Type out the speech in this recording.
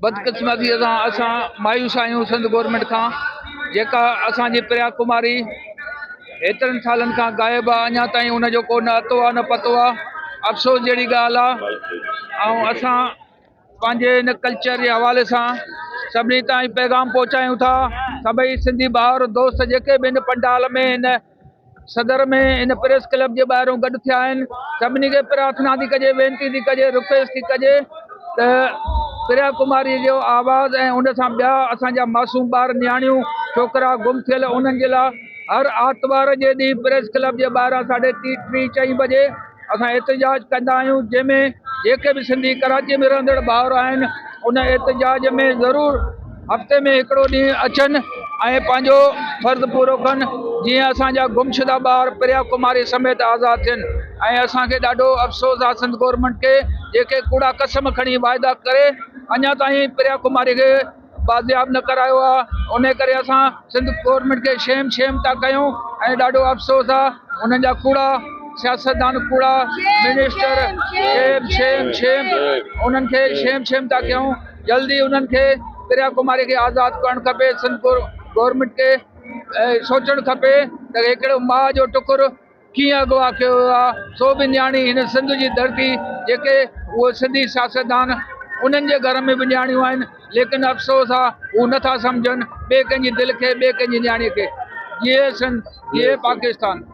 بدقسمتي سان اسان مايوس آهيون سنڌ گورنمينٽ کان جيڪا اسان جي پريا ڪماري هيترن سالن کان غائب آ اڃا تائين ان جو ڪو نه اتو آ نه پتو آ افسوس جهڙي ڳالهه آ ۽ اسان پنهنجي هن ڪلچر جي حوالي سان سڀني تائين پيغام پهچايون ٿا سڀئي سنڌي ڀائر دوست جيڪي به هن پنڊال ۾ هن صدر ۾ هن پريس ڪلب جي ٻاهرون گڏ ٿيا آهن سڀني کي پرارٿنا ٿي ڪجي وينتي ٿي ڪجي رڪويسٽ ٿي ڪجي ته پريا ڪماري جو آواز ۽ ان سان ٻيا اسان جا معصوم ٻار نياڻيون ڇوڪرا گم ٿيل انهن جي لاء هر آتوار جي ڏينهن پريس ڪلب جي ٻاهران ساڍي ٽي ٽي چئين بجي اسان احتجاج ڪندا آهيون جنهن ۾ جيڪي به سنڌي ڪراچي ۾ رهندڙ ڀائر آهن ان احتجاج ۾ ضرور هفتي ۾ هڪڙو ڏينهن اچن ۽ پنهنجو فرض پورو ڪن جيئن اسان جا گمشده ٻار پريا ڪماري سميت آزاد ٿين ۽ اسان کي ڏاڍو افسوس آهي سنڌ گورنمينٽ کي جيڪي ڪوڙا قسم کڻي واعدا ڪري اڃا تائين پريا ڪماري کي بازياب نه ڪرايو آ انهي ڪري اسان سنڌ گورنمينٽ کي شيم شيم ٿا ڪيون ۽ ڏاڍو افسوس آ انهن جا ڪوڙا سياستدان ڪوڙا منسٽر شيم شيم شيم انهن کي شيم شيم ٿا ڪيون جلدي انهن کي پريا ڪماري کي آزاد ڪرڻ کپي سنڌ گورنمينٽ کي سوچڻ کپي ته هڪڙو ماء جو ٽڪر ڪيئن اغوا ڪيو ويو آ سو به نياڻي هن سنڌ جي ڌرتي جيڪي اهي سنڌي سياستدان انهن جي گهر ۾ به نياڻيون آهن ليڪن افسوس آ هو نٿا سمجهن ٻئي ڪنهن جي دل کي ٻئي ڪنهن جي نياڻي کي جيئي سنڌ جيئي پاڪستان.